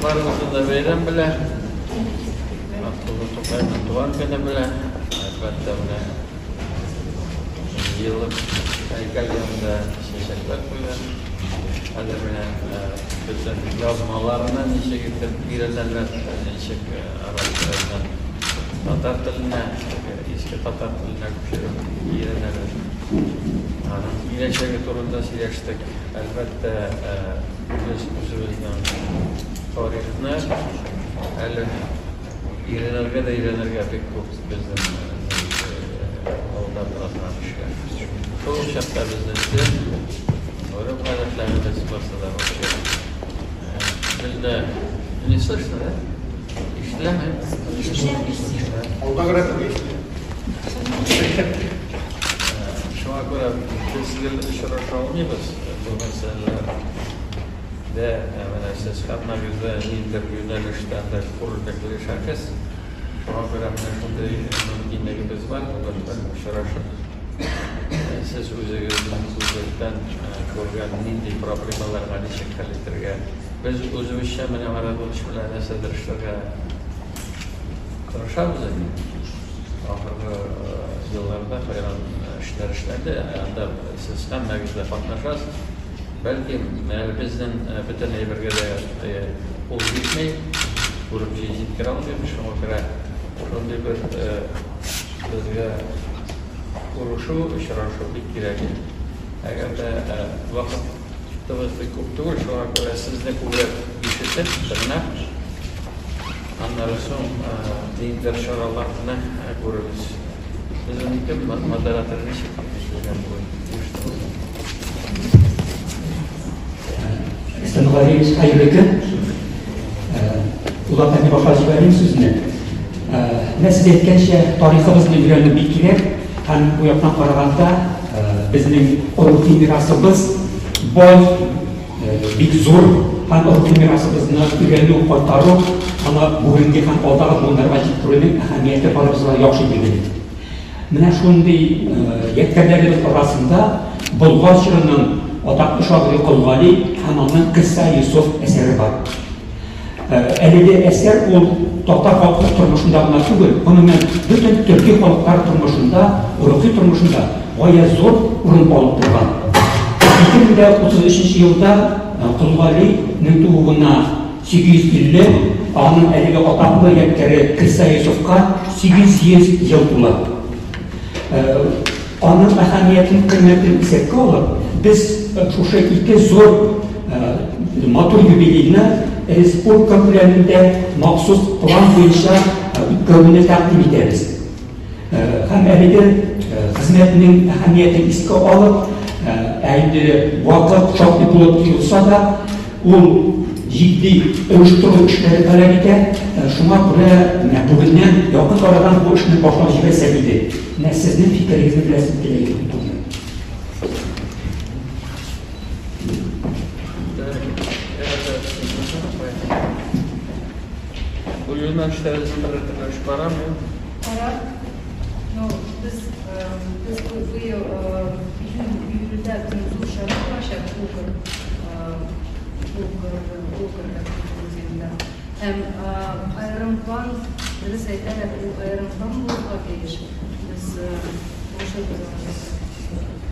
Барыбызны да бәйрәм белән, Габдулла Тукайның туган көне белән, әлбәттә, менә җыелып һәйкәл янында чәчәкләр куйган. Хәзер менә бөтен язмаларны ничек итеп өйрәнәләр, ничек араб теленнән татар теленә, иске татар теленә күчереп өйрәнәләр. Аның киләчәге турында сөйләштек. Әлбәттә, без үзебезнең тарихны әле өйрәнергә дә өйрәнергә бик күп безнең алда тора торган эшләр. Шул ук чакта безнең тел, гореф-гадәтләребез барсы да вообще бездә не слышно, да? Ишетеләме? Ишетелә. Алда гына ишетелә. Шуңа күрә без гел очраша алмыйбыз бу мәсьәләләрдә. Менә сез һәммәгез дә ниндидер юнәлештә анда күренекле шәхес. Шуңа күрә менә шундый мөмкинлегебез бар, бүген бер очрашып, сез үзегезнең күзлектән күргән нинди проблемаларга ничек хәл итәргә. Без үзебезчә менә Марадович белән нәрсәдер эшләргә тырышабыз инде. Ахыргы елларда кайган эшләр эшләнде, анда сез һәммәгез дә катнашасыз. Бәлки, әле безнең бөтен әйбергә дә кул җитми, күреп җиткерә алмыйбыз, шуңа күрә шундый бер безгә күрешү, очрашу бик кирәк. Әгәр дә вакытыбыз бик күп түгел, шуңа күрә сезне күбрәк ишетеп, тыңлап, аннары соң ниндидер чараларны күрербез. Безнең кем модератор ничек эшләгән бу оештыруда? Рөстәм Галиевич, хәерле көн. Улан әни башлап җибәрим сүзне. Менә сез әйткәнчә, тарихыбызны өйрәнү бик кирәк һәм бу яктан караганда безнең рухи мирасыбыз бай, бик зур һәм рухи мирасыбызны өйрәнү, кайтару, аны бүгенге һәм алдагы буыннарга җиткерүнең әһәмияте барыбызга яхшы билгеле. Менә шундый ядкәрләребез арасында Болгар чорының атаклы шагыйре Кол Гали һәм аның Кыйсса Йосыф әсәре бар. Әлеге әсәр ул татар халкы тормышында гына түгел, гомумән, бөтен төрки халыклар тормышында, рухи тормышында гаять зур урын алып торган. 2033 елда Кол Галинең тууына 850, аның әлеге атаклы ядкәре Кыйсса Йосыфка 800 ел тула. Аның әһәмиятен, кыйммәтен исәпкә алып, без шушы ике зур матур юбилейны республика күләмендә махсус план буенча үткәрүне тәкъдим итәбез. Һәм әлеге хезмәтнең әһәмиятен искә алып, ә инде вакыт шактый булып тоелса да, ул җитди оештыру эшләре таләп итә. Шуңа күрә менә бүгеннән якын арадан бу эшне башлап җибәрсәк иде. Менә сезнең фикерегезне беләсем килә иде. Бу юнәлештә безнең бер төрле эш барамы? Бара. Ну, без без быел июнь июльдә безнең зур чара булачак Булгар Булгар музеенда. Һәм аерым план, дөрес әйтәләр, ул аерым план булырга тиеш. Без булышырбыз аңа.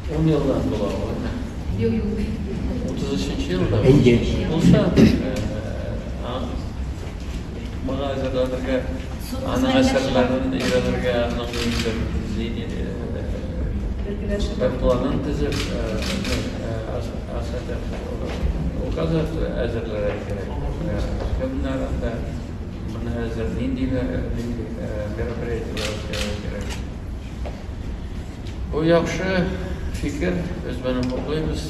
10 елдан була ул. Юк, юк. 33 елда. Әйе. Булса, моңа әзерләнергә, аның әсәрләрен өйрәнергә, аның бер планын төзеп, указ әзерләргә кирәк. Кемнәр анда моны әзер, нинди мероприятиеләр үткәрергә кирәк. Бу яхшы фикер, без моны хуплыйбыз.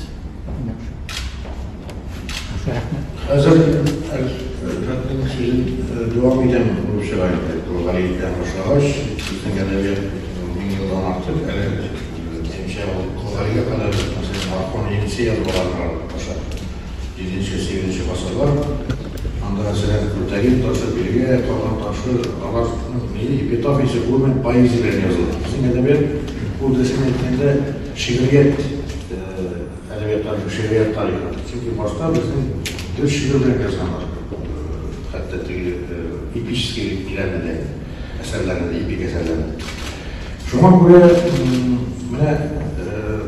Хәзер Әлфәтнең сүзен дәвам итәм булып чыга инде. Кол Галиевтән башлагач, безнең әдәбият мең елдан артык әле минемчә ул Кол Галигә кадәр, мәсәлән, Маркон Енисей язмалары аша 7-нче, 8-нче гасырлар. Анда, мәсәлән, Күлтәгин ташы, Билгә каган ташы, аларның милли эпитафиясе гомумән поэзия белән языла. Безнең әдәбият ул дөресен әйткәндә шигърият әдәбият тарихы, шигърият тарихы. Чөнки башта безнең дөрес шигырь белән язганнар. хәтта теге эпический ниләрне дә, әсәрләрне дә, эпик әсәрләрне. Шуңа күрә менә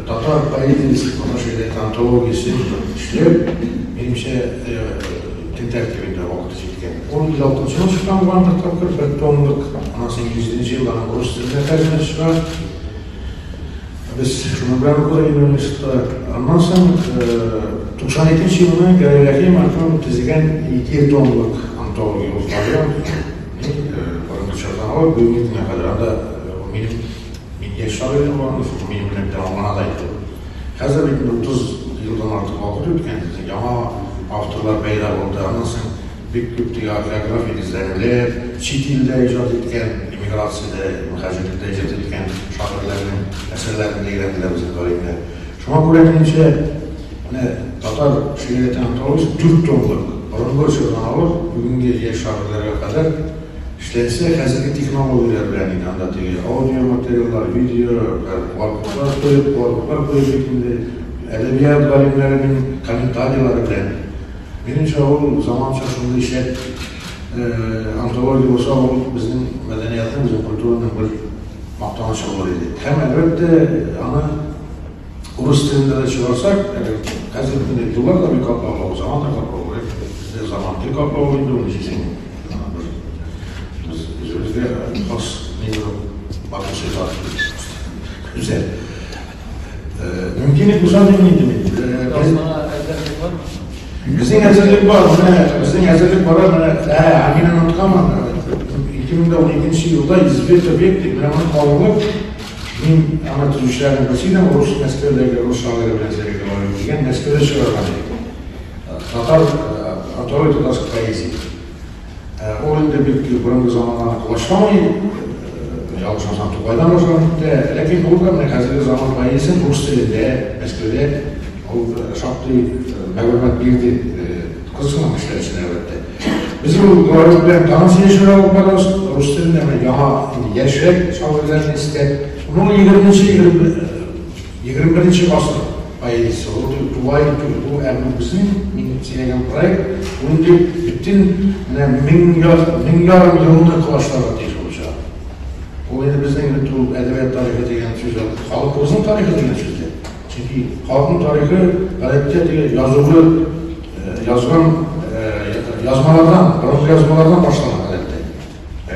татар поэзиясе, татар шигърияте антологиясе эшләп, минемчә, көн тәртибендә вакыты җиткән. Ул 56 ел чыккан булган бер тапкыр, бер томлык, аннан соң 57 елда аның рус телендә тәрҗемәсе чыга. Без шуның белән укыдык инде университетта. Аннан соң 92 елны Гәрәй Рәхим мәрхүм төзегән 2 томлык антология ул славян. Борынгы чордан алып бүгенге көнгә кадәр. Анда минем мин яшь шагыйрь идем ул, минем белән тәмамлана да инде. Хәзер бит инде 30 елдан артык вакыт үткән, яңа авторлар пәйда булды. Аннан соң бик күп теге археографик эзләнүләр, чит илдә иҗат иткән, эмиграциядә, мөһаҗирлектә иҗат иткән шагыйрьләрнең әсәрләрен дә өйрәнделәр безнең галимнәр. Шуңа күрә минемчә, менә татар шигърияте антологиясе 4 томлык, борынгы чордан алып бүгенге яшь шагыйрьләргә кадәр эшләнсә, хәзерге технологияләр белән инде анда теге аудио материаллар, видео, баркодлар куеп, баркодлар куеп бит инде, әдәбият галимнәренең комментарийлары белән. Минемчә, ул заманча шундый шәп антология булса, ул безнең мәдәниятның, безнең культураның бер мактанычы булыр иде. Һәм әлбәттә, аны урыс телендә дә чыгарсак, хәзер инде еллар да бик катлаулы, заман да катлаулы, бездә заман тел катлаулы инде, ул ничек без үзебезгә хас матур сыйфат гүзәл. Мөмкинлек булса дим инде мин. Безнең әзерлек бар, менә безнең әзерлек бара, менә, мин онытканмын, 2012 елда Елизавета бек дип, менә моны кабылып, мин аны төзүчеләрнең берсе идем, рус Мәскәүдәге рус шагыйре белән Сергей Ковалев дигән Мәскәүдә чыгарган идек. Татар антология татарской поэзии. Ул инде бик борынгы заманнарны колачламый, ялгышмасам, Тукайдан башланып китә, ләкин ул да менә хәзерге заман поэзиясен рус телендә, Мәскәүдә ул шактый мәгълүмат бирде, кызыксынган кешеләр өчен әлбәттә. Без ул Ковалев белән тагын сөйләшүләр алып барабыз, рус телендә менә яңа инде яшьрәк шагыйрьләрне истә. Моның 21 гасыр поэзиясе, ул тулай түгел, бу ә безнең мин сөйләгән проект, ул инде бөтен менә мең ярым елны колачларга тиеш булачак. Ул инде безнең бит ул әдәбият тарихы дигән сүз, халкыбызның тарихы дигән сүз дә. Чөнки халыкның тарихы гадәттә теге язулы язган язмалардан, борынгы язмалардан башлана гадәттә.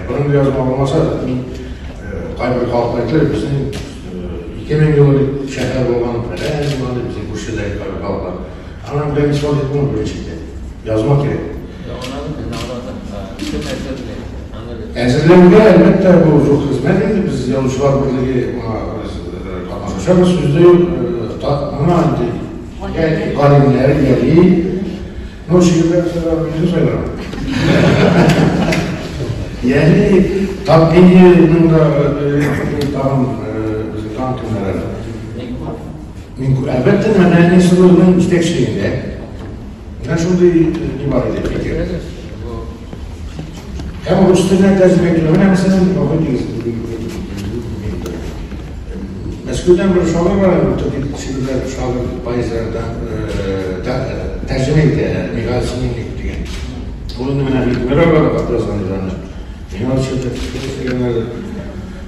Борынгы язма булмаса, мин кайбер халыклар әйтәләр, безнең 2000 ел элек шәһәр булган, фәлән булган, безнең күршедәге кайбер халыклар. Аның белән исбат итеп булмый беренчедән. Язма кирәк. Әзерләүгә, әлбәттә, бу зур хезмәт инде. Без Язучылар берлеге моңа катнашачакбыз, сүз дә юк. Моңа инде галимнәр, яли, ну, шигырьләр сайларга үзе сайлар. Ягъни Татмедианың да тагын безнең тагын кемнәр әле? Мин әлбәттә, мәдәният институтының җитәкчелегендә. Менә шундый ни бар иде фикер. Һәм рус теленә тәрҗемә ителә. Менә мәсәлән, гафу итегез. Мәскәүдән бер шагыйрь бар, төрки шигырьләр, шагыйрь поэзияләрдән тәрҗемә итә, Михаил Семенник дигән. Ул инде менә Мирага да хат язган иде аны. Миңа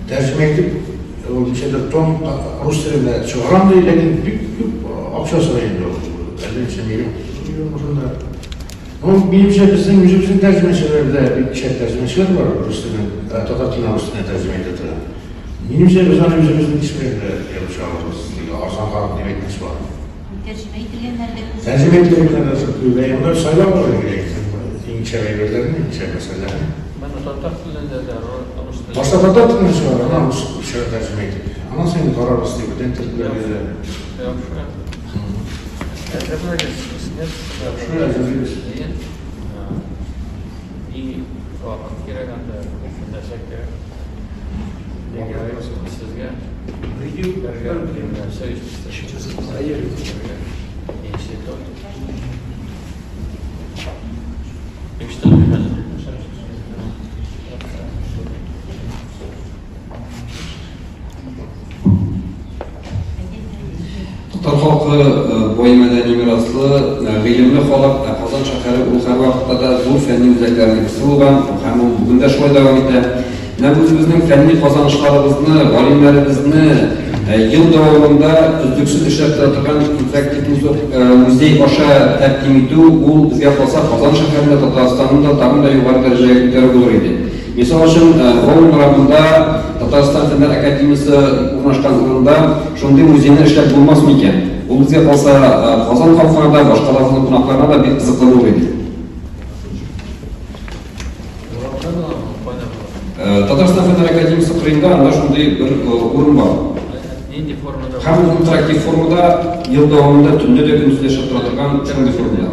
тәрҗемә итеп, ул ничәдер том рус телендә чыгарам ди, ләкин бик күп акча сорый инде ул. Әллә ничә миллион шунда. Ну, минемчә, безнең үзебезнең тәрҗемәчеләр дә бик шәп тәрҗемәчеләр бар, рус теленнән, татар теленнән рус теленә тәрҗемә итә торган. Минемчә, без аны үзебезнең иш белән дә язып чыгарабыз. Арзанга дип әйтмәс бар. Тәрҗемә ителгәннәр дә күп. Тәрҗемә ителгәннәр дә күп. Анда сайлап алырга кирәк. Иң шәп әйберләрне, иң шәп әсәрләрне. Менә татар телендә дә, рус телендә. Башта татар теленә чыгар, аннан русча тәрҗемә итеп. Аннан соң инде карарбыз дип, бүтән телләргә дә. Яхшы. Әзерләгез, нет? Яхшы, әзерлибез. И вакыт кирәк анда, нәрсә кирәк. Сезгә бергә институт. Татар халкы бай мәдәни мираслы, гыйлемле халык, ә Казан шәһәре ул хәл һәрвакытта да зур фәнни үзәкләрнең берсе булган һәм ул бүген дә шулай дәвам итә. Менә үзебезнең фәнни казанышларыбызны, галимнәребезне ел дәвамында өзлексез эшләп тора торган интерактив музей аша тәкъдим итү, ул безгә калса Казан шәһәрендә, Татарстанны да тагын да югары дәрәҗәгә күтәрү булыр иде. Мисал өчен, Бауман урамында Татарстан Фәннәр академиясе урнашкан урында шундый музейны эшләп булмас микән? Ул безгә калса Казан халкына да, башкаларның кунакларына да бик кызыклы булыр иде. Татарстан Фәннәр академиясе кырыенда анда шундый бер урын бар. Нинди формада? Һәм ул интерактив формада ел дәвамында төнлә дә көндез дә эшләп тора торган шундый формада.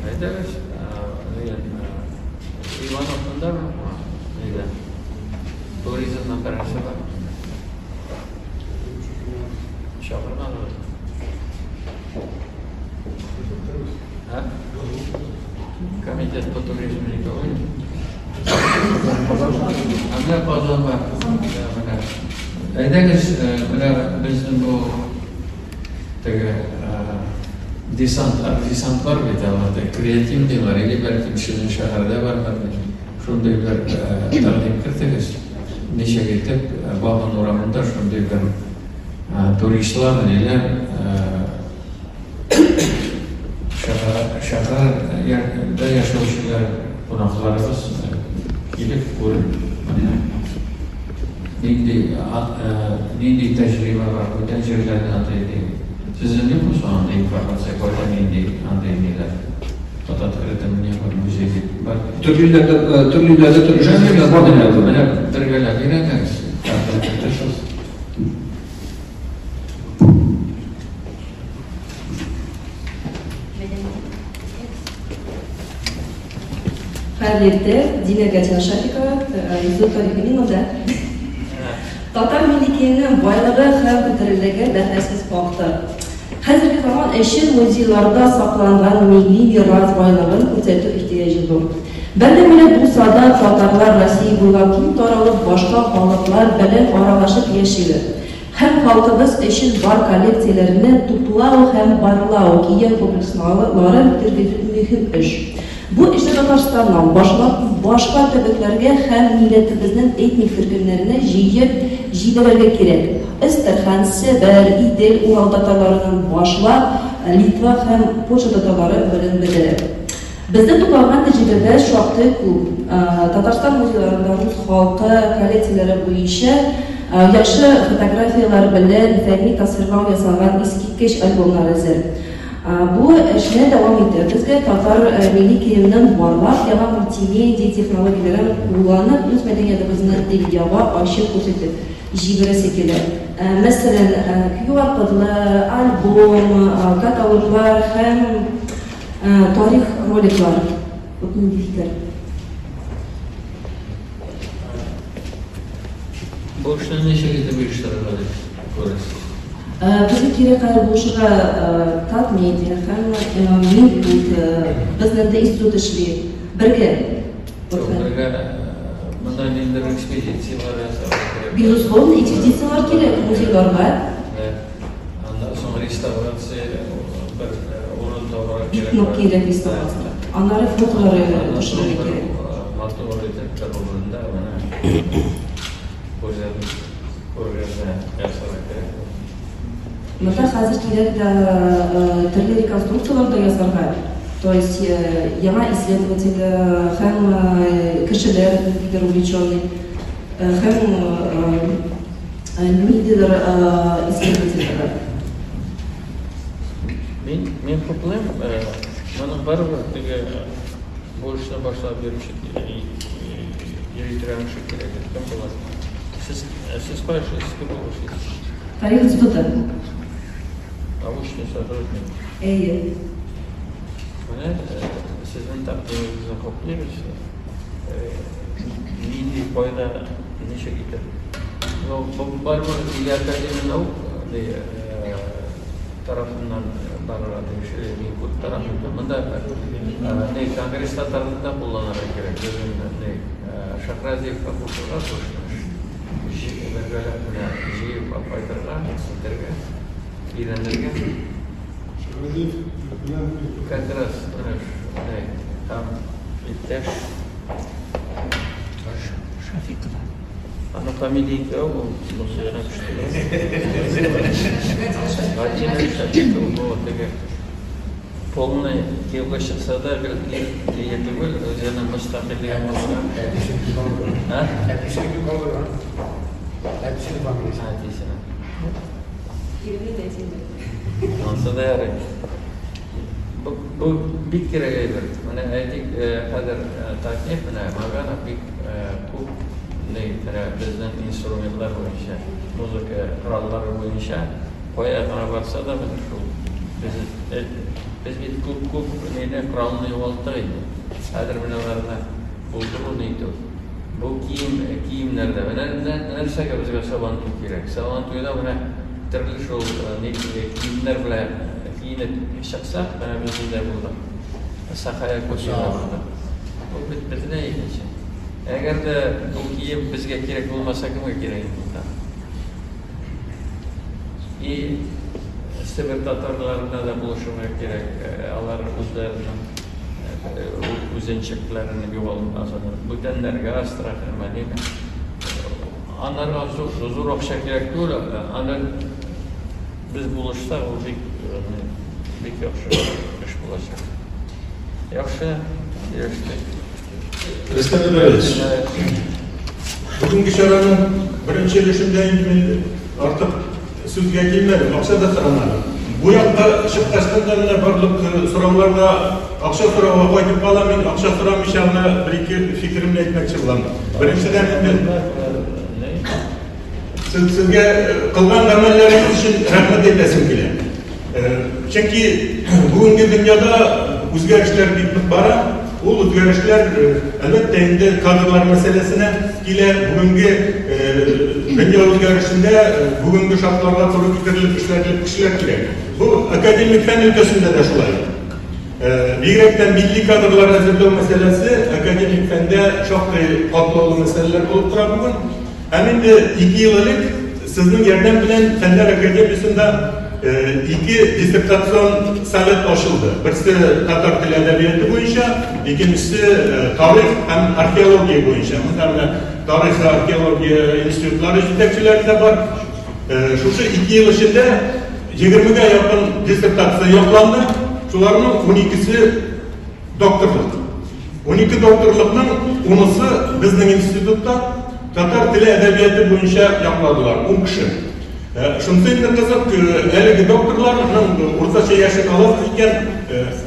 Әйдәгез, Ивановнында нидә? Туризмнан бер нәрсә бар. Чакырмады. А? Комитет по туризму никого нет? А менә Казан бар. Менә. Әйдәгез, менә безнең бу теге десант, десантлар бит алар, креатив диләр, или бәлкем сезнең шәһәрдә бардыр. Шундый бер тәкъдим кертегез. Ничек итеп Бауман урамында шундый бер туристлар, ниләр шәһәрдә яшәүчеләр, кунакларыбыз килеп күреп, менә нинди тәҗрибә бар, бүтән җирләрдә андый ди. Сезнең юкмы соң андый информация, кайда нинди андый ниләр? Под открытым небом музей дип бар. Төрле илләрдә, төрле илләрдә төрле шәһәрләрдә бар дип язылган. Менә бергәләп өйрәнегез, тәкъдим кертәсез. Хәерле иртә, Динә Гатина Шафикова, Институт тарихы мин монда. Татар милли киеменең байлыгы һәм күтәреллеге бәхәссез факты. Хәзерге заман өчен музейларда сакланган милли мирас байлыгын күрсәтү ихтыяҗы зур. Бер милләт булса да, татарлар Россия буйлап киң таралып, башка халыклар белән аралашып яшиләр. Һәм халкыбыз өчен бар коллекцияләрне туплау һәм барлау, кием комплексларын тергезү мөһим эш. Бу эшне Татарстаннан башлап, башка төбәкләргә һәм милләтебезнең этник төркемнәренә җыеп җибәрергә кирәк. Әстерхан, Себер, Идел, Урал татарларыннан башлап, Литва һәм Польша татарлары белән бергәләп. Бездә тупланган тәҗрибә шактый күп. Татарстан музейларында рус халкы коллекцияләре буенча яхшы фотографияләр белән фәнни тасвирлау ясалган искиткеч альбомнар әзер. Бу эшне дәвам итә. Безгә татар милли киеменнән барлап, яңа мультимедиа технологияләрен кулланып, үз мәдәниятыбызны дөньяга ачып күрсәтеп җибәрәсе килә. Мәсәлән, QR-кодлы альбом, каталоглар һәм тарих роликлар. Вот нинди фикер. Бу эшне ничек итеп оештырырга дип күрәсез? Безгә кирәк хәзер булышырга Татмедиа һәм Минкульт, безнең дә институт эшли. Бергә. Бергә монда ниндидер экспедицияләр ясарга кирәк. Безусловно, экспедицияләр кирәк музейларга. Аннан соң реставрация бер урын табарга кирәк. Бик нык кирәк реставрация. Аннары фотолар төшерергә кирәк. Матур итеп бер урында менә күргәзмә ясарга кирәк. Монда хәзер кирәк тә төрле реконструкцияләр дә ясарга. То есть яңа исследователь һәм кешеләр ниндидер увлеченный, һәм ниндидер исследовательләр. Мин хуплыйм, моның барыбер теге бу эшне башлап йөрүче йөри торган кеше кирәк. Кем була? Сез кая эшлисез, кем булып эшлисез? Тарих институты. Научный сотрудник. Әйе. Менә сезнең тәкъдимегезне хуплыйбыз. Нинди кайда, ничек итеп. Ну, бу барыбер или Академия наук тарафыннан барырга тиеш, или Минкульт тарафыннан. Монда не Конгресс татарында кулланырга кирәк. Безнең не Шахразиевка кушырга бергәләп менә җыеп алып кайтырга, итәргә, өйрәнергә. Шахразиев Как раз менә һәм иптәш Шафикова. Аның фамилия икәү, ул монысы гына көчле. Гадина Шафикова, бу теге полный кияүгә чыкса да, гел ир түгел, үзенең мөстәкыйльлеге булган. Әтисен калдырган. А? Әтисен калдырган. Әтисенең фамилиясе. Әтисенең. Иренең дә әтисенең. Ансы да ярый. Бу бик кирәк әйбер. Менә әйтик, хәзер Татнефть, менә Маганов бик күп менә безнең инструментлар буенча, музыка кораллары буенча кая гына барса да, менә шул без бит күп-күп нидә коралны югалттык инде. Хәзер менә аларны булдыру нитү. Бу киемнәрдә менә нәрсәгә безгә Сабантуй кирәк? Сабантуйда менә төрле шул киемнәр белән киенеп чыксак, менә безнең дә булды. Сахая Якутияда булды. Бу бит бөтенләй икенче. Әгәр дә бу кием безгә кирәк булмаса, кемгә кирәк инде? И Себер татарларына да булышырга кирәк. Алар үзләренең үзенчәлекләрен югалтмасын. Бүтәннәргә Астрахань, Мәдинә. Анарга зур акча кирәк түгел, аны без булышсак, ул бик яхшы эш булачак. Яхшы, сөйләштек. Рөстәм Ибраевич, бүгенге чараның беренче өлешендә инде мин артык сүзгә килмәдем, акча да сорамадым. Бу якка чыккачтан да менә барлык сораулар да акча сорауга кайтып кала, мин акча сорамыйча гына бер-ике фикеремне әйтмәкче булам. Беренчедән инде сезгә кылган гамәлләрегез өчен рәхмәт әйтәсем килә. Чөнки бүгенге дөньяда үзгәрешләр бик нык бара. Ул үзгәрешләр, әлбәттә, инде кадрлар мәсьәләсенә килә. Бүгенге дөнья үзгәрешендә бүгенге шартларга туры китерелеп эшләрлек кешеләр кирәк. Бу академик фән өлкәсендә дә шулай. Бигрәк тә милли кадрлар әзерләү мәсьәләсе академик фәндә шактый катлаулы мәсьәләләр булып тора бүген. Һәм инде 2 ел элек сезнең ярдәм белән Фәннәр академиясендә 2 диссертацион совет ачылды. Берсе татар теле әдәбияты буенча, икенчесе тарих һәм археология буенча. Монда менә тарих археология институтлары җитәкчеләре дә бар. Шушы 2 ел эчендә 20-гә якын диссертация якланды. Шуларның 12-се докторлык. 12 докторлыкның 10-сы безнең институтта татар теле әдәбияты буенча якладылар, 10 кеше. Шунысы инде кызык, әлеге докторларның уртача яше аласыз икән,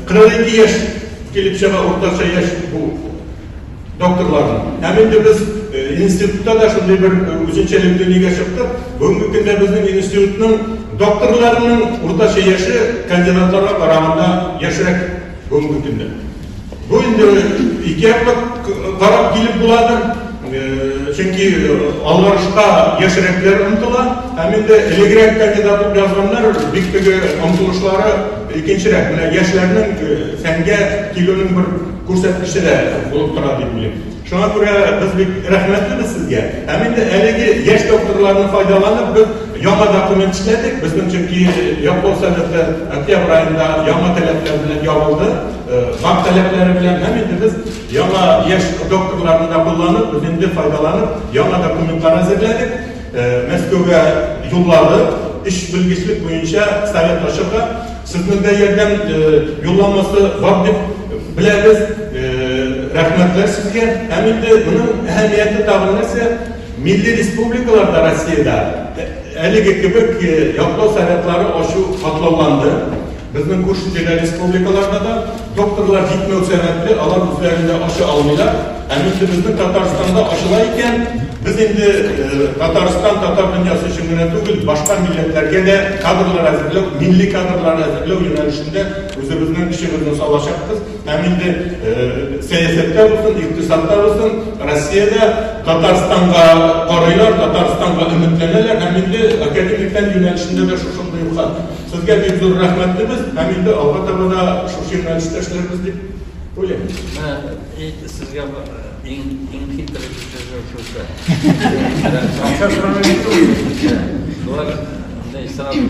42 яшь килеп чыга уртача яшь бу докторларның. Һәм инде без институтта да шундый бер үзенчәлекле нигә чыктык. Бүгенге көндә безнең институтның докторларының уртача яше кандидатларга караганда яшьрәк бүгенге көндә. Бу инде ике яклап карап килеп буладыр. Чөнки алгарышка яшьрәкләр омтыла, һәм инде элегрәк кандидатлык язганнар бик теге омтылышлары икенчерәк. Менә яшьләрнең фәнгә килүнең бер күрсәткече дә булып тора дип уйлыйм. Шуңа күрә без бик рәхмәтлебез сезгә. Һәм инде әлеге яшь докторларны файдаланып без яңа документ эшләдек. Безнең чөнки яклау советы октябрь аенда яңа таләпләр белән ябылды. Банк таләпләре белән һәм инде без яңа яшь докторларны да кулланып, без инде файдаланып яңа документлар әзерләдек. Мәскәүгә юлладык. Эш белгечлек буенча совет ачырга. Сезнең дә ярдәм юлламасы бар дип беләбез. Рәхмәтләр сезгә. Һәм инде моның әһәмияте тагын нәрсә? Милли республикаларда Россиядә әлеге кебек яклау советлары ачу катлауланды. Безнең күрше-тирә республикаларда да докторлар җитмәү сәбәпле алар үзләрендә ача алмыйлар. Һәм инде безнең Татарстанда ачыла икән, без инде Татарстан татар дөньясы өчен генә түгел, башка милләтләргә дә кадрлар әзерләү, милли кадрлар әзерләү юнәлешендә үзебезнең көчебезне салачакбыз. Һәм инде сәясәттә булсын, икътисадта булсын, Россиядә Татарстанга карыйлар, Татарстанга өметләнәләр һәм инде академик фән юнәлешендә дә шушындый ук хәл. Сезгә бик зур рәхмәтлебез һәм инде алга таба да шушы юнәлештә эшләрбез дип уйлыйм. Менә сезгә иң хитрый сүзе шушы. Шулар,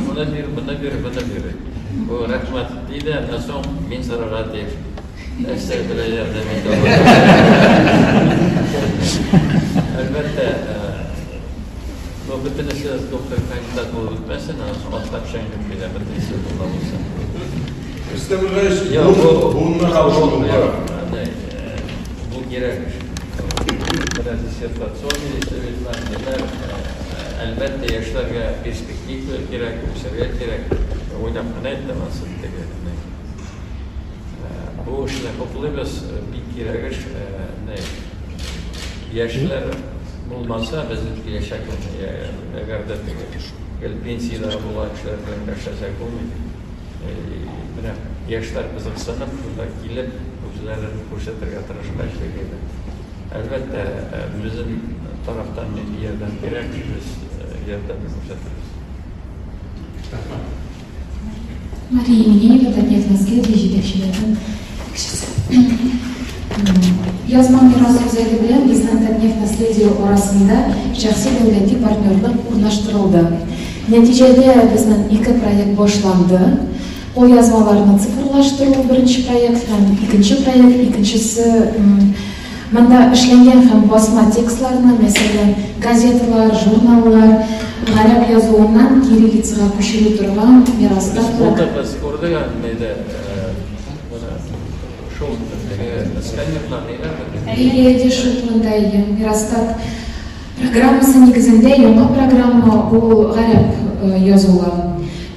моны бир, моны бир, моны бир. Бу рәхмәт ди дә, аннан соң мин сорарга тиеш. Нәрсә белән ярдәм итә Әлбәттә, бу бөтенесе доктор кандидат булып бетмәсен, аннан соң атлап чәңгеп килә, бөтенесе була булса. Рөстәм Нургалиевич, буыннар алышынуы бара. Бу кирәк. Менә диссертационный советлар, ниләр, әлбәттә, яшьләргә перспектива кирәк, үсәргә кирәк. Уйнап кына әйттем, ансы теге. Бу эшне хуплыйбыз, бик кирәк эш. Яшьләр булмаса, безнең киләчәк әгәр дә теге гел пенсиядә булган кешеләр белән эшләсәк булмый. Менә яшьләр кызыксынып, шунда килеп, үзләрен күрсәтергә тырышкач, әлбәттә, безнең тарафтан нинди ярдәм кирәк, без ярдәм күрсәтербез. Мария Минеева, Татнефть наследие җитәкчеләренең кешесе. Язма мирас үзәге белән безнең Татнефть наследие арасында шәхси дәүләти партнерлык урнаштырылды. Нәтиҗәдә безнең ике проект башланды. Кулъязмаларны цифрлаштыру беренче проект һәм икенче проект, икенчесе монда эшләнгән һәм басма текстларны, мәсәлән, газеталар, журналлар, гарәп язуыннан кириллицага күчерү торган мираста. Без күрдек нидә, шул сканерлар ниләр? Әйе, шул турында, әйе. Мирастат программасы нигезендә яңа программа, ул гарәп язулы.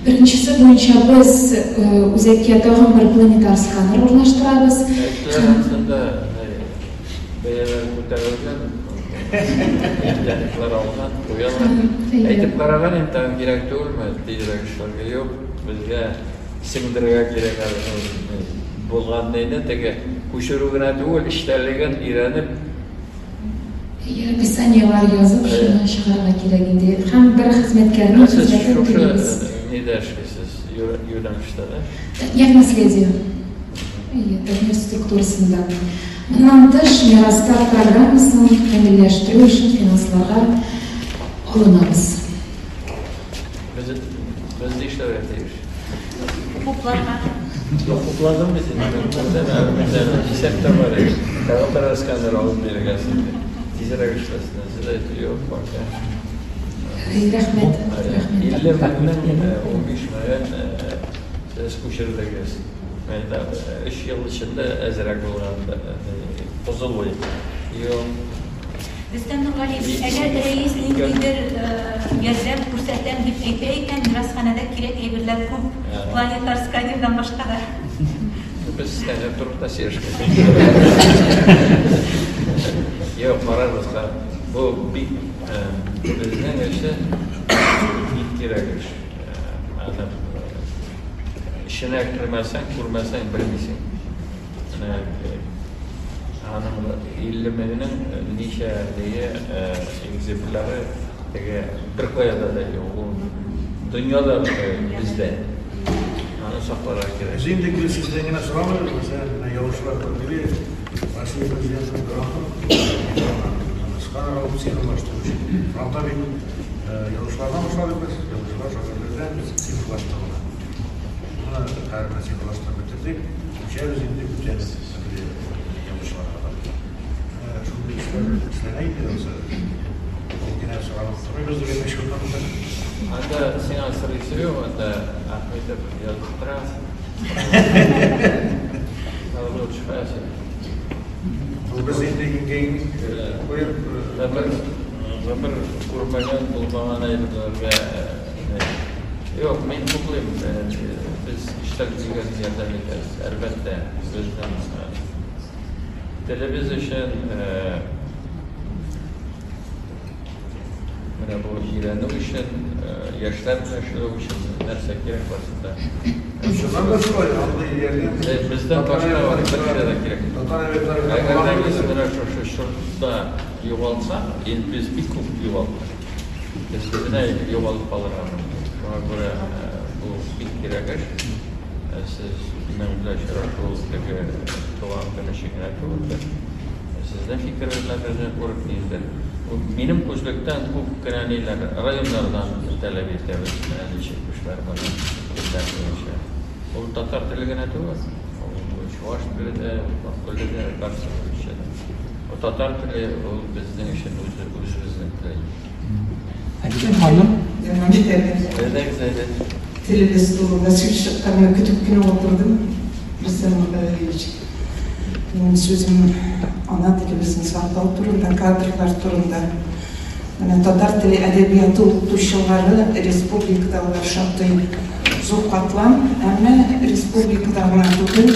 Беренчесе буенча без үзәккә тагын бер планетар сканер урнаштырабыз. Бәяләр күтәрелгән, яңалыклар алган, куялар. Әйтеп караган инде, тагын кирәк түгелме, тизрәк эшләргә юк, безгә сеңдерергә кирәк әле булган нейне, теге күчерү генә түгел, эчтәлеген өйрәнеп. Описаниелар язып, шуны чыгарырга кирәк инде. Һәм бер хезмәткәрнең хезмәтен түлибез. Нидә эшлисез? Юнәлештә дә? Татнефть наследие. Әйе, Татнефть структурасында. Моннан тыш, Мирастар программасын камилләштерү өчен финансларга алынабыз. Без нишләргә тиеш? Хупларга. Хупладым бит инде. Исәп тә бар. Тагын бер сканер алып бирергә сезгә. Тизрәк эшләсен. Сез әйтү юк, пока. Рәхмәт. 50 меңнең 15 меңен сез күчердегез. Менә 3 ел эчендә әзрәк булган бозылмый. Юк. Рөстәм Нургалиевич, әгәр рәис ниндидер ярдәм күрсәтәм дип әйтә икән, мирасханәдә кирәк әйберләр күп, планетар сканердан башка да. Без сканер турында сөйләшкән. Юк, карарбыз. Бу бик безнең өчен бик кирәк эш. Аны эченә кермәсәң, күрмәсәң, белмисең. Менә аның 50 меңнең ничә экземпляры теге бер каяда да юк. Ул дөньяда бездә. Аны сакларга кирәк. Без инде гел сездән генә сорамыйбыз, мәсәлән, менә язучылар берлеге Россия Президентының грантын сканер алып цифрлаштыру өчен. Грантта бит язучылардан башладык без, язучылар, шагыйрьләрдән без цифрлаштырдык. Моны һәрбер цифрлаштырып бетердек. Күчәбез инде бүтән язучыларга да. Шундый эшләр эшләнә инде, ул генә соранып тормыйбыз дигән шуннан. Анда сиңа сорыйсы юк, анда Ахметов язып тора. Без инде иңгәйн куеп гомер күрмәгән булмаган әйберләргә юк, мин хуплыйм. Без эшләп дигән ярдәм итәбез. Әлбәттә, безнең телебез өчен менә бу өйрәнү өчен, яшьләр белән эшләү өчен нәрсә кирәк барсында. Чыннан да шулай, андый ярдәм бездән башка бер нәрсә дә кирәк. Әгәр дә без менә шушы чорда югалсак, инде без бик күп югалттык. Без бөтенләй югалып калырга мөмкин. Шуңа күрә бу бик кирәк эш. Сез минем белән очрашу теге туган көн өчен генә түгелдер. Сезнең фикерләрегезне күреп инде. Минем күзлектән күп кенә ниләр районнардан таләп итәбез, менә ничек эшләр бара, телләр буенча. Ул татар теле генә түгел, ул чуваш теле дә, башкорт теле дә, барысы буенча да. Ул татар теле, ул безнең өчен үзе, үзебезнең тел. Әдилә ханым. Дәвам итәбез. Әйдәгез, әйдә. Телебез турында сүз чыкканны көтеп кенә утырдым, Рөстәм Мөхәммәдович. Минем сүзем ана телебезне саклау турында, кадрлар турында. Менә татар теле әдәбияты укытучылары республикада алар шактый зур катлам, әмма республикада гына түгел,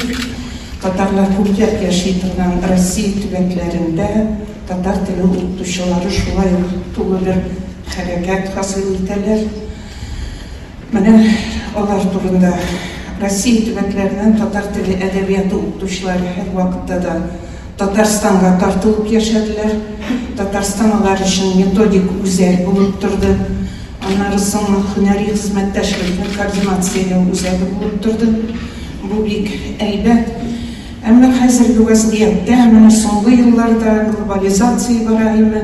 татарлар күпләп яши торган Россия төбәкләрендә татар теле укытучылары шулай ук тулы бер хәрәкәт хасил итәләр. Менә алар турында. Россия төбәкләреннән татар теле әдәбияты укытучылары һәрвакытта да Татарстанга тартылып яшәделәр. Татарстан алар өчен методик үзәк булып торды. Аннары соң һөнәри хезмәттәшлекне координацияләү үзәге булып торды. Бу бик әйбәт. Әмма хәзерге вәзгыятьтә, менә соңгы елларда глобализация бара име,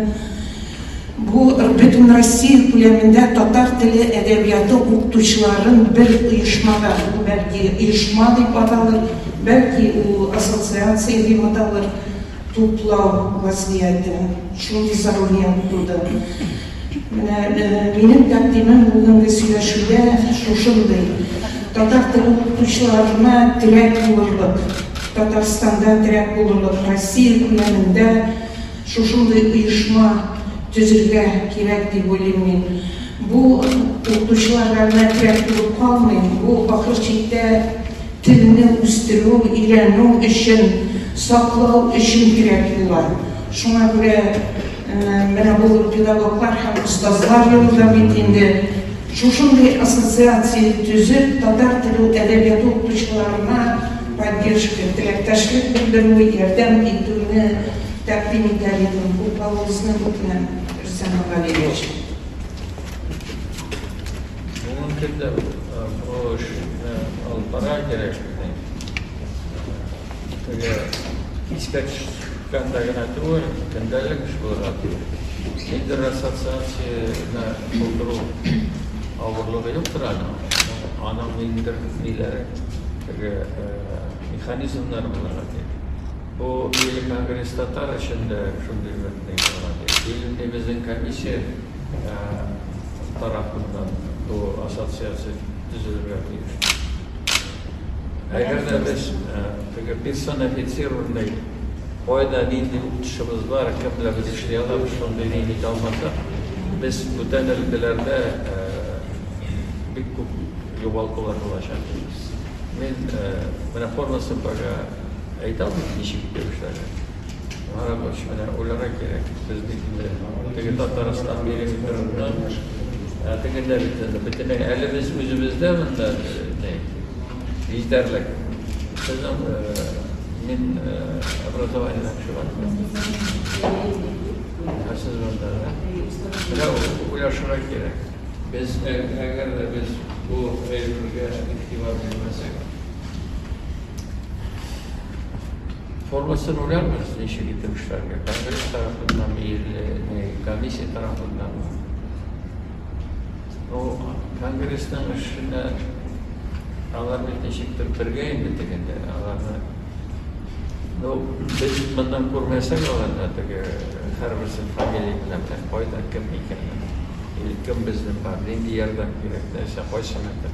бу бөтенроссия күләмендә татар теле әдәбияты укытучыларын бер оешмага, бу бәлки оешма дип аталыр, бәлки ул ассоциация дип аталыр, туплау вазгыяте, шундый зарурият туды. Менә минем тәкъдимем бүгенге сөйләшүдә шушындый. Татар теле укытучыларына терәк булырлык, Татарстанда терәк булырлык, Россия күләмендә шушындый оешма төзергә кирәк дип уйлыйм мин. Бу укытучыларга гына терәк булып калмый, бу ахыр чиктә телне үстерү, өйрәнү өчен, саклау өчен кирәк була. Шуңа күрә менә бу педагоглар һәм остазлар елы да бит инде шушындый ассоциация төзеп, татар теле әдәбияты укытучыларына поддержка, теләктәшлек белдерү, ярдәм итүне тәкъдим итәр идем. Хуплавыгызны үтенәм, Рөстәм Нургалиевич. Бүгенге көндә бу эшне алып барырга кирәк. Теге искә төшкәндә генә түгел, көндәлек эш булырга тиеш. Ниндидер ассоциацияне булдыру авырлыгы юктыр аның. Аның ниндидер ниләре, теге механизмнары булырга тиеш. Бу Милли конгресс татар өчен дә шундый бер ни булырга тиеш. Или безнең комиссия тарафыннан бу ассоциация төзелергә тиеш. Әгәр дә без теге персонифицированный кайда нинди укытучыбыз бар, кем белән без эшли алабыз, шундый ни итә алмасак, без бүтән өлкәләрдә бик күп югалтулар булачак. Мин менә формасын пока әйтә алмыйм, ничек итеп эшләргә. Рабочий менә уйларга кирәк. Без бит инде теге Татарстан периметрыннан тегендә бит инде бөтенләй әле без үзебездә монда ни җитәрлек. Сезнең мин образованиедән кеше бар. Ә сез монда, да? Менә уйлашырга кирәк. Без әгәр дә без бу әйбергә игътибар бирмәсәк, формасын уйларбыз, ничек итеп эшләргә. Конгресс тарафыннан или комиссия тарафыннан. Ну, конгрессның эшенә алар бит ничектер бергә инде тегендә. Аларны ну, без моннан күрмәсәк аларны теге һәрберсен фамилия белән белән кайда кем икәнен, или кем безнең бар, нинди ярдәм кирәк, нәрсә, кайсы мәктәп.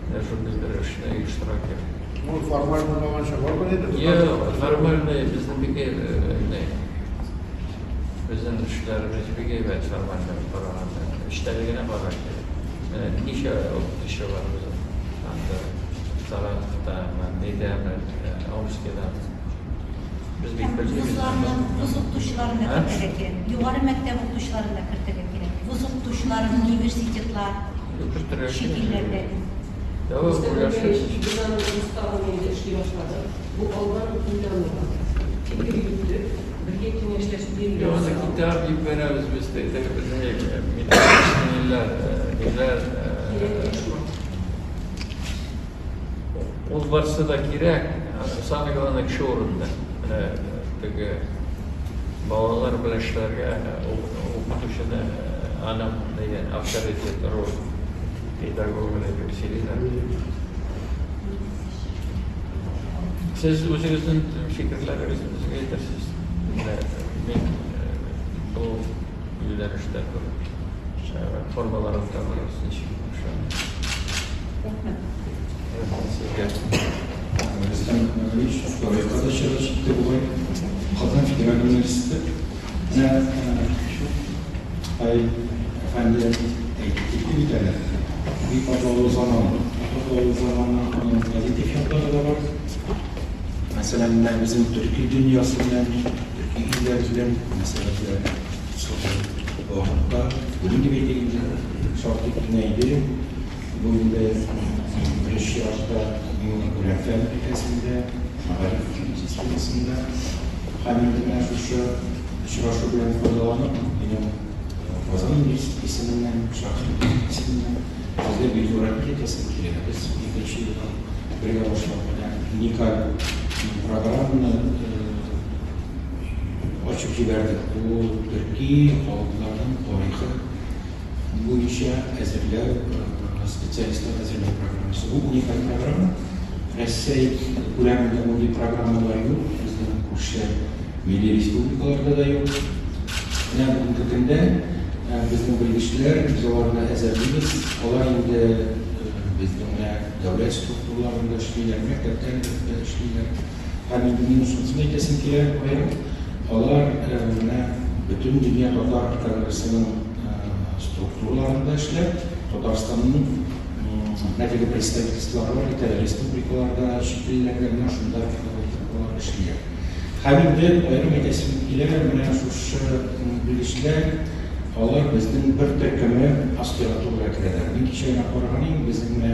Менә шундый бер эшне оештырырга кирәк. Ну, формаль булмаганча бармы инде? Юк, формальный безнең бик ни безнең эшләребез бик әйбәт формальный караганда. Эчтәлегенә карар кирәк. Менә ничә укытучы бар безнең анда Саратовта, нидәме, Омскида. Без бик белмибез. Вузларның вуз укытучыларын да кертергә кирәк. Югары мәктәп укытучыларын да кертергә кирәк. Вуз укытучыларын университетлар, чит илләрдә. Без аны уставын инде эшли башладык. Бу алдан уйланылган. Фикер йөрттек, бергә киңәшләшеп Юк, аны китап җибәрәбез без теге безнең методический ниләр, ул барсы да кирәк. Самое главное кеше урында. Менә теге балалар белән эшләргә укытучыны аның дигән авторитет, роль педагога дип сөйлиләр. Сез үзегезнең фикерләрегезне безгә әйтерсез. Менә мин бу юнәлештә бер формаларын табарбыз ничек Рәхмәт. Рәхмәт сезгә. Рөстәм Нургалиевич, тарихка да чыгып җитте бугай. Казан федераль университеты. Менә Ай әфәнде әйтеп китте бит әле. Бик катлаулы заман. Катлаулы заманның аның позитив яклары да бар. Мәсәлән, менә безнең төрки дөньясы белән, төрки илләр белән мәсьәләләр соңгы вакытта бүген дип әйтик инде, шактый киңәйде. Бу инде беренче чиратта мин моны күрәм фән өлкәсендә, мәгариф системасында. Һәм инде менә шушы очрашу белән файдаланып, минем Казан университеты исеменнән, шәхси исеменнән сезгә бик зур рәхмәт әйтәсем килә. Без икенче елдан бергә башлап менә уникаль программаны ачып җибәрдек. Бу төрки халыкларның тарихы буенча әзерләү, специалистлар әзерләү программасы. Бу уникаль программа. Рәсәй күләмендә мондый программалар юк. Безнең күрше милли республикаларда да юк. Менә бүгенге көндә безнең белгечләр, без аларны әзерлибез. Алар инде безнең менә дәүләт структураларында эшлиләр, мәктәпләрдә эшлиләр. Һәм инде минем шунысын әйтәсем килә аерым. Алар менә бөтен дөнья татар конгрессының структураларында эшләп, Татарстанның менә теге представительстволары бар бит әле, республикаларда, чит илләрдә менә шунда алар эшлиләр. Һәм инде аерым әйтәсем килә, менә шушы белгечләр, алар безнең бер төркеме аспирантурага керәләр. Мин кичә генә караган идем, безнең менә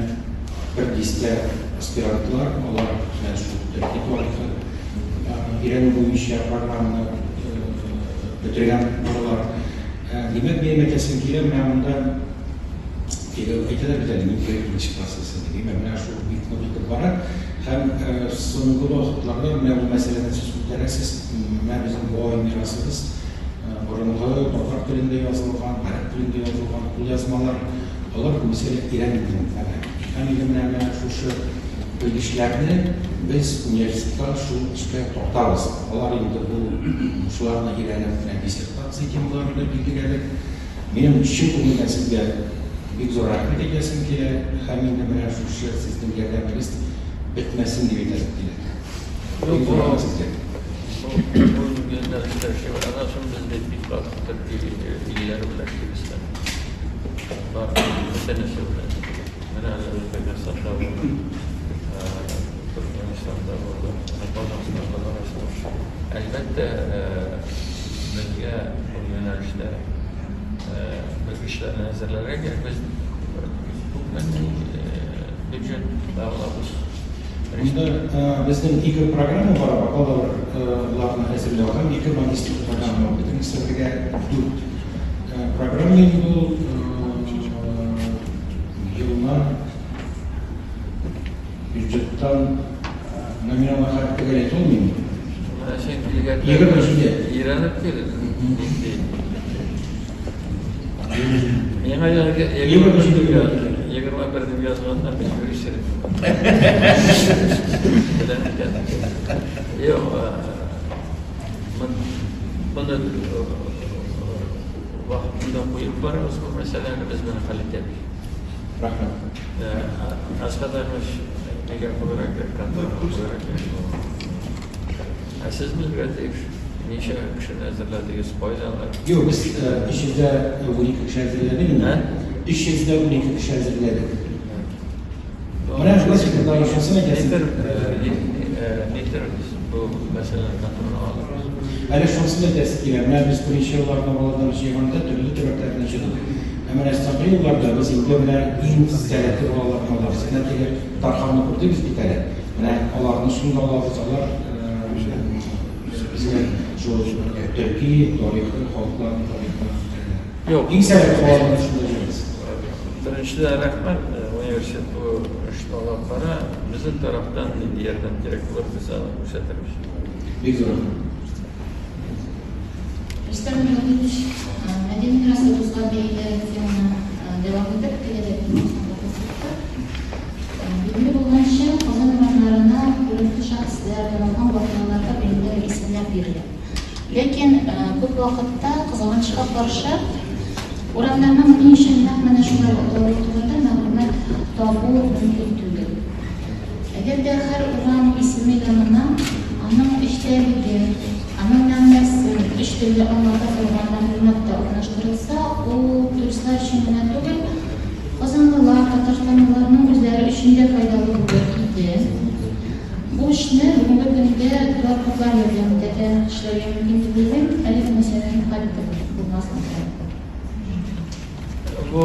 бер дистә аспирантлар, алар менә шул төрки тарихы өйрәнү буенча программаны бетергән балалар. Димәк, минем әйтәсем килә, менә монда теге әйтәләр бит әле, ниндирәк икенче процессы дип. Димәк, менә шул бик нык итеп бара. Һәм соңгы вакытларда менә бу мәсьәләне сез күтәрәсез, менә безнең бай мирасыбыз, борынгы татар телендә язылган, гарәп телендә язылган кулъязмалар, алар күбесе элек өйрәнелгән. Һәм инде менә шушы белгечләрне без университетта шул эшкә тартабыз. Алар инде бу шуларны өйрәнеп, менә диссертация темаларын да билгеләдек. Минем чын күңелдән сезгә бик зур рәхмәт әйтәсем килә. Һәм инде менә шушы сезнең ярдәмегез бетмәсен дип әйтәсем килә. Бик зур рәхмәт сезгә. Бу юнәлештә эшләү. Аннан соң без бит бик каты төрки илләре белән эшлибез. Бар бөтенесе белән. Менә әле Үзбәкстанда булдым, Төркмәнстанда булдым, Казахстанда барасың. Әлбәттә, безгә бу юнәлештә белгечләрне әзерләргә кирәк. Без күпме бюджет алабыз. Монда безнең ике программа бар, бакалаврларны әзерләү һәм ике магистр программа. Бөтенесе бергә дүрт программа инде ул елына бюджеттан номинал хәл төгәл әйтә алмыйм. Менә син килгәндә 27. Өйрәнеп кил. Нинди? Миңа 21 дип язганнар, мин юрист идем. Беләм икән. Юк, моны вакытында куеп барабыз бу мәсьәләне, без моны хәл итәбез. Рәхмәт. Әсхәт Әхмәтович, нигә куярга кирәк, конторга куярга кирәк. Ә сез белергә тиеш, ничә кешене әзерләдегез, кайдан? Юк, без 312 кеше әзерләдек инде. 312 кеше әзерләдек. Менә шулай секретарь шунысын әйтәсем. Нитер бу мәсьәләне контрольгә алырбыз. Әле шунысын әйтәсе килә. Менә без беренче елларда балаларны җыйганда төрле төбәкләрдән җыйдык. Ә менә соңгы елларда без инде менә иң сәләтле балаларны алабыз. Менә теге Тарханны күрдегез бит әле. Менә аларны шунда алабыз. Алар безгә шул төрки тарихы, халыкларның тарихы. Юк, иң сәләтле балаларны шунда җыябыз. Беренчедән рәхмәт, университет бу эшне алып бара. Безнең тарафтан нинди ярдәм кирәк булыр, без аны күрсәтербез. Бик зур рәхмәт. Рөстәм Нургалиевич, мәдәни мирасыбызга бәйле теманы дәвам итеп, теге Билгеле булганча, Казан урамнарына күренекле шәхесләр, мәгълүмат бирелә. Ләкин күп вакытта, кызганычка каршы, урамнарның ни өчен нәкъ менә шулай аталуы турында мәгълүмат табу мөмкин түгел. Әгәр дә һәр урам исеме янына аның эчтәлеген, аның мәгънәсен өч телдә аңлата торган мәгълүмат та урнаштырылса, ул туристлар өчен генә түгел, казанлылар, татарстанлыларның үзләре өчен дә файдалы булыр иде. Бу эшне бүгенге көндә QR-кодлар ярдәмендә дә эшләргә мөмкин дип уйлыйм. Әлеге мәсьәләне хәл итеп булмас микән? Бу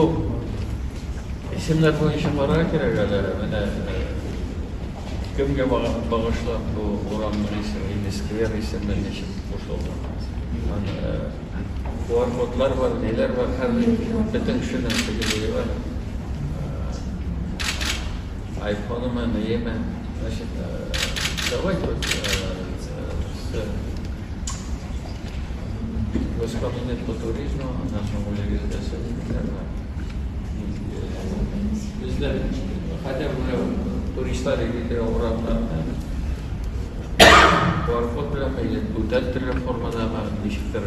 исемнәр буенча карарга кирәк әле. Менә кемгә багышлап бу урамның исеме или сквер исеме ничек кушылган. Аны QR-кодлар бар, ниләр бар, һәр бөтен кешенең теге бар. Айфонымы, нееме. Значит, давайте вот с Госкомитет по туризму, аннан соң үзегез дә бездә хотя бы туристлар йөри урамнарда QR-код белән или бүтән төрле формадамы, ничектер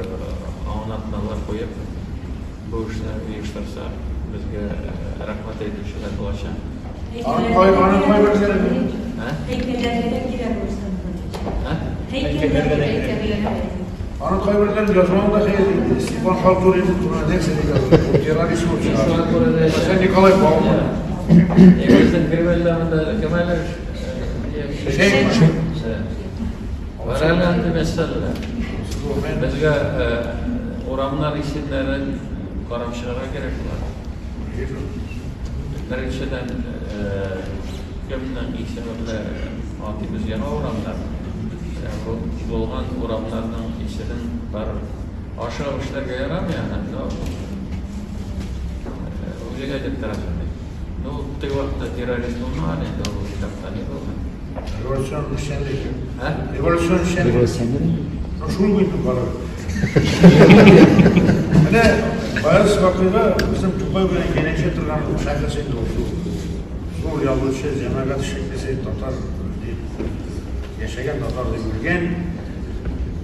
аңлатмалар куеп, бу эшне оештырса, безгә рәхмәт әйтүчеләр булачак. Аның кайберләре Һәйкәлләргә дә кирәк булсын. Һәйкәлләргә дә кирәк. Аның кайберләрен язмавы да хәер инде. Степан Халтурин турында нәрсә дип язды? Ул террорист булып чыга. Мәсәлән, Николай Бауман. Безнең Кремльдә монда кем әле? Бар әле андый мәсьәләләр. Безгә урамнар исемнәрен карап чыгарга кирәк була. Беренчедән, кемнең исеме белән атыйбыз яңа урамнар. Бу булган урамнарның исемен барыбер ашыгып эшләргә ярамый аны, но үзең әйтеп торасың бит. Ну, теге вакытта террорист булмаган инде, ул этапта ни булган? Революцион эшчәнлек. А? Революцион эшчәнлек. Революционер. Ну, шул инде барыбер. Менә Гаяз Исхакыйга безнең Тукай белән янәшә торган шәхес инде ул шул. Зур язучы, җәмәгать эшлеклесе, татар дип яшәгән, татар дип үлгән.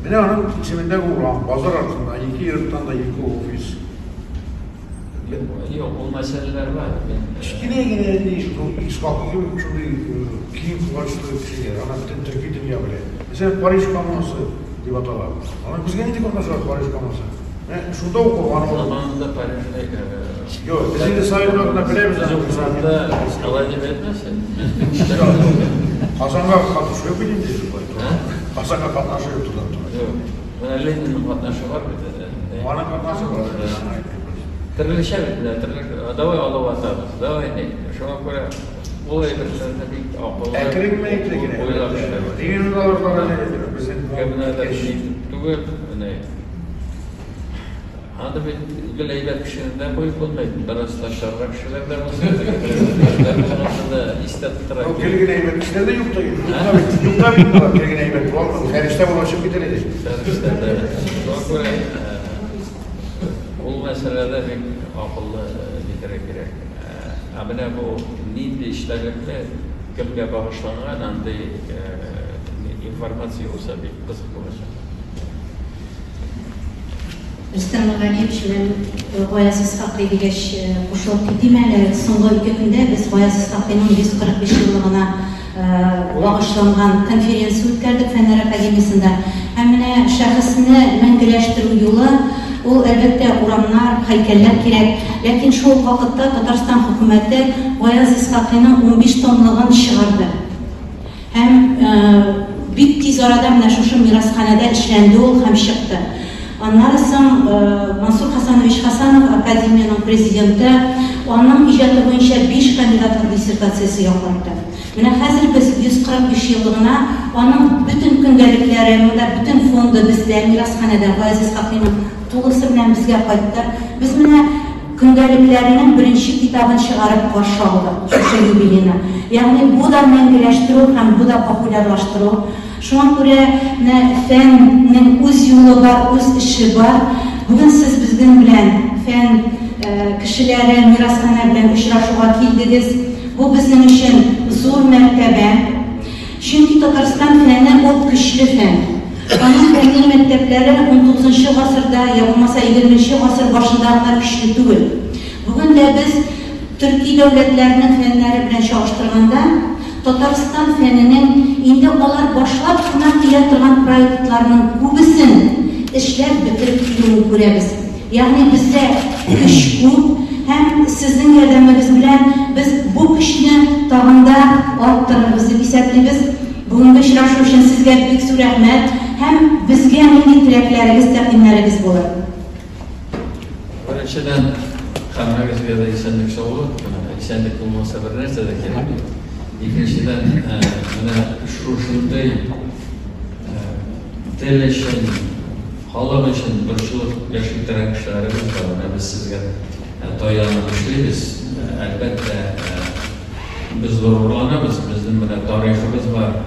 Менә аның исемендәге урам, базар артында ике йорттан да ике офис. Юк, ул мәсьәләләр бар. Кечкенә генә ни, шул Исхакый кебек шундый киң колачлы кешеләр, аны бөтен төрки дөнья белә. Мәсәлән, Париж коммунасы дип атала. Аның безгә нинди катнашы бар Париж коммунасы? Менә шунда укыган ул. Заманында Парижда Юк, без инде совет вакытында беләбез. Без укыганда алай дип әйтмәсен. Казанга катнашы юк бит инде. Казанга катнашы юк туда. Юк. Менә Ленинның катнашы бар бит. Аның катнашы бар. Төрлечә бит, менә төрле. Давай алып атабыз. Давай ни. Шуңа күрә ул әйберләрне бик акыллы. Әкрен генә әйтелә кирәк. Уйлап эшләү. Ленин аларга безнең Кемнәрдер түгел, менә. Анда бит гел әйбәт кешене дә куеп булмый. Бераз начаррак кешеләр дә булса, да истә тотарга Гел генә әйбәт кешеләр дә юк та юк. Юк та бит алар, гел генә әйбәт була алмый. Фәрештә булып чыгып китәр иде. Фәрештә дә. Шуңа күрә ул мәсьәләдә бик акыллы әйтергә кирәк. Ә менә бу нинди эчтәлекле, кемгә багышланган андый информация булса бик кызык булачак. Рөстәм Нургалиевич белән Гаяз Исхакый дигәч кушылып китим әле. Соңгы ике көндә без Гаяз Исхакыйның 145 еллыгына багышланган конференция үткәрдек Фәннәр академиясендә. Һәм менә шәхесне мәңгеләштерү юлы ул, әлбәттә, урамнар, һәйкәлләр кирәк. Ләкин шул ук вакытта Татарстан хөкүмәте Гаяз Исхакыйның 15 томлыгын чыгарды. Һәм бик тиз арада менә шушы мирасханәдә эшләнде ул һәм чыкты. Аннары соң Мансур Хасанович Хасанов, академиянең президенты, аның иҗаты буенча 5 кандидатлык диссертациясе яклатты. Менә хәзер без 145 еллыгына аның бөтен көндәлекләре, монда бөтен фонды бездә, мирасханәдә Гаяз Исхакыйның тулысы белән безгә кайтты. Без менә көндәлекләренең беренче китабын чыгарып каршы алдык шушы юбилейны. Ягъни бу да мәңгеләштерү һәм бу да популярлаштыру. Шуңа күрә менә фәннең үз юлы бар, үз эше бар. Бүген сез безнең белән фән кешеләре, мирасханә белән очрашуга килдегез. Бу безнең өчен зур мәртәбә. Чөнки Татарстан фәне ул көчле фән. Аның фәнни мәктәпләре унтугызынчы гасырда, я булмаса егерменче гасыр башында гына көчле түгел. Бүген дә без төрки дәүләтләрнең фәннәре белән чагыштырганда, Татарстан фәненең инде алар башлап кына килә торган проектларның күбесен эшләп бетереп килүен күрәбез. Ягъни бездә көч күп һәм сезнең ярдәмегез белән без бу көчне тагын да арттырырбыз дип исәплибез. Бүгенге очрашу өчен сезгә бик зур рәхмәт һәм безгә нинди теләкләрегез, тәкъдимнәрегез булыр? Беренчедән, һәммәгезгә дә исәнлек-саулык. Исәнлек булмаса бернәрсә дә кирәкми. Икенчедән, менә шушындый тел өчен, халык өчен борчылып яши торган кешеләребез бар. Менә без сезгә таянып эшлибез. Әлбәттә, без горурланабыз, безнең менә тарихыбыз бар,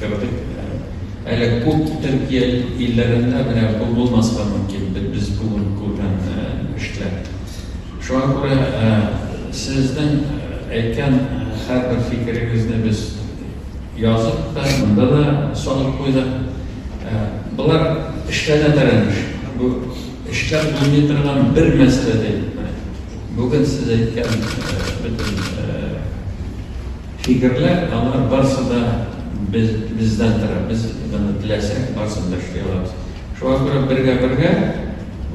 кердек. Әле күп төрки илләрендә менә бу булмаска мөмкин, без бүген күргән эшләр. Шуңа күрә сезнең әйткән һәрбер фикерегезне без язып та, монда да салып куйдык. Болар эшләнә торган эш. Бу эшләп булмый торган бер мәсьәлә дә юк. Бүген сез әйткән бөтен фикерләр, алар барсы да без, бездән тора. Без моны теләсәк, барысын да эшли алабыз. Шуңа күрә бергә-бергә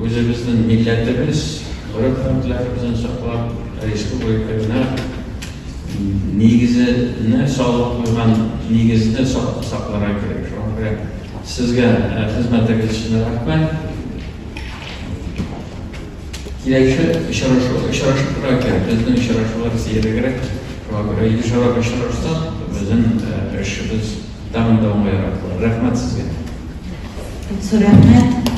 үзебезнең милләтебез, гореф-гадәтләребезне саклап, республиканы нигезенә салып куйган нигезне сакларга кирәк. Шуңа күрә сезгә хезмәтегез өчен рәхмәт. Киләче очрашу, очрашып торырга кирәк. Безнең очрашулар сирәгрәк. Шуңа күрә ешрак очрашсак, безнең эшебез тагын да уңайрак булыр. Рәхмәт сезгә. Бик зур рәхмәт.